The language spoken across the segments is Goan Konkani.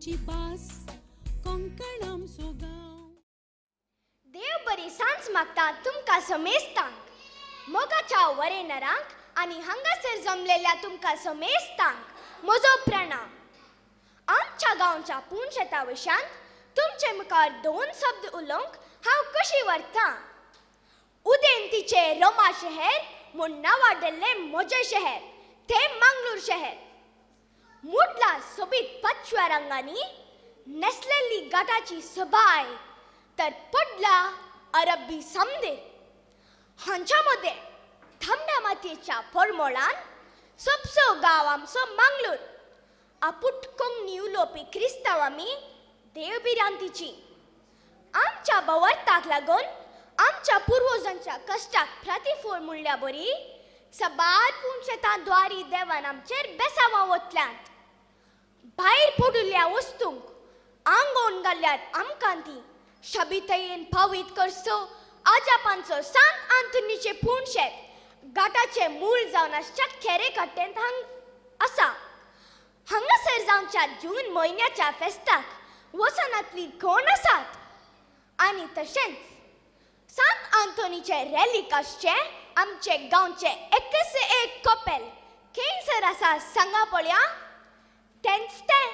आमची भास, कोंकण आमचो गांव. देव बरी सांज मागता तुमकां समेस्तांक, मोगाच्या वरेनरांक आनी हांगासर जमलेल्या तुमकां समेस्तांक म्हजो प्रणाम. आमच्या गांवच्या पूण शेता विशयांत तुमचे मुखार दोन शब्द उलोवंक हांव कशी व्हरतां. उदेंतीचे रोमा शहर म्हूण नांवाडल्लें म्हजें शहर तें मंगळूर शहर. मुडला सोबीत पाचव्या रंगांनी नेसलेली घाटाची सबाय तर पडला अरबी समदेर हांच्या मदें तांबड्या मातयेच्या परमळान सोबसो गांव आमचो मंगळूर. आपुट कोंकणी उलोवपी क्रिस्तांव आमी देवभिरांतीची. आमच्या बवर्ताक लागून आमच्या पुर्वजांच्या कश्टाक प्रतिफळ म्हणल्या बरी सबार पूण द्वारी देवान आमचेर बेसांवां वतल्यांत. भायर पडिल्ल्या वस्तूंक आंगोवन घाल्यार आमकां ती शबितयेन पावीत करचो आजापांचो सांत आंतोनीचें पूण शेत घाटाचें मूळ जावन आसच्या खेरे कट्टेंत हांग आसा. हांगासर जावच्या जून म्हयन्याच्या फेस्ताक वसनांतली कोण आसात आनी तशेंच सांत आंतोनीचे रॅलीक आसचें आमचे गांवचें एकस एक कपेल खंयसर आसा सांगा पळया. तेंच तें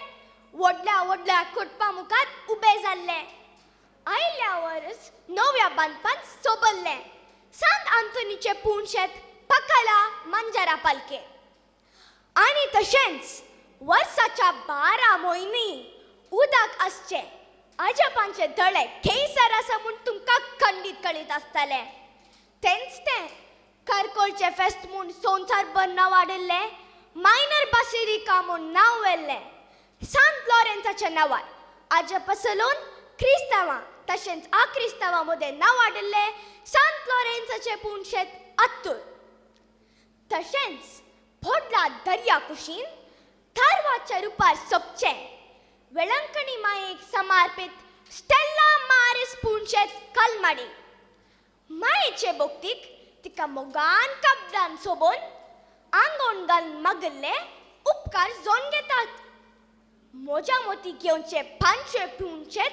व्हडल्या व्हडल्या कुटपा मुखार उबें जाल्लें आयल्या वरस नव्या बांदपान सोबल्लें सांत आंतोनीचें पूण शेत पकाला मांजरा पालके. आनी तशेंच वर्साच्या 12 म्हयने उदक आसचें आजपांचें तळें खंयसर आसा म्हूण तुमकां खंडीत कळीत आसतलें. तेंच तें करकोळचें फेस्त म्हूण संवसारभर नांव वाडिल्लें मायनर बासिलिका म्हूण नांव व्हेल्लें सांत लॉरेन्साच्या नांवार आजपा सलोन क्रिस्तांवां तशेंच आक्रिस्तांवां मदें नांव वाडिल्लें सांत लॉरेन्साचें पूण शेत अत्तूर. तशेंच पोडला दर्या कुशीन थारवाच्या रुपार सोबचें वेळंकणी मायेक समर्पीत स्टेल्ला मारिस पूण शेत कलमाडी. मायेचे भक्तीक तिका मोगान कपडान सोबोवन आंगोवन घालून मागिल्ले उपकार जोन घेतात. म्हज्या मोतीक घेवचे पांचशे पूण शेत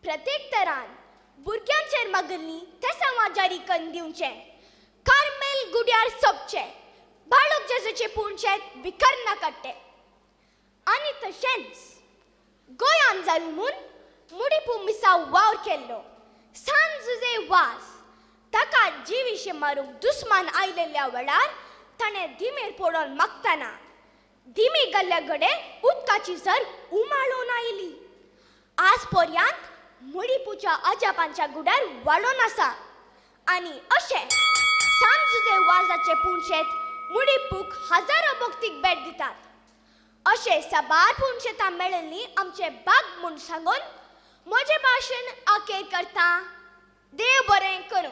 प्रत्येक तरान भुरग्यांचेर मागिल्ली तेसांवां जारी करून दिवचें कार्मेल गुड्यार सोबचें बाळक जेजूचें पूण शेत विकर्ना काडटे. आनी तशेंच गोंयान जाल म्हूण मुडीपू मिसाव वावर केल्लो सांत जुजे वास ताका जिविशे मारूंक दुस्मान आयलेल्या वेळार ताणें दिमेर पडोवन मागतना दिमी गल्ल्या कडेन उदकाची सर उमाळून आयली. आज पर्यंत मुडीपूच्या अजापांच्या गुड्यार वाडोन आसा. आनी अशें सांत जुजे वाजाचें पूण शेत मुडीपूक हजारो भक्तीक भेट दितात. अशें साबार पूण शेतां मेळिल्लीं आमचे बाग म्हूण सांगून म्हजें भाशण अखेर करता. देव बरें करूं.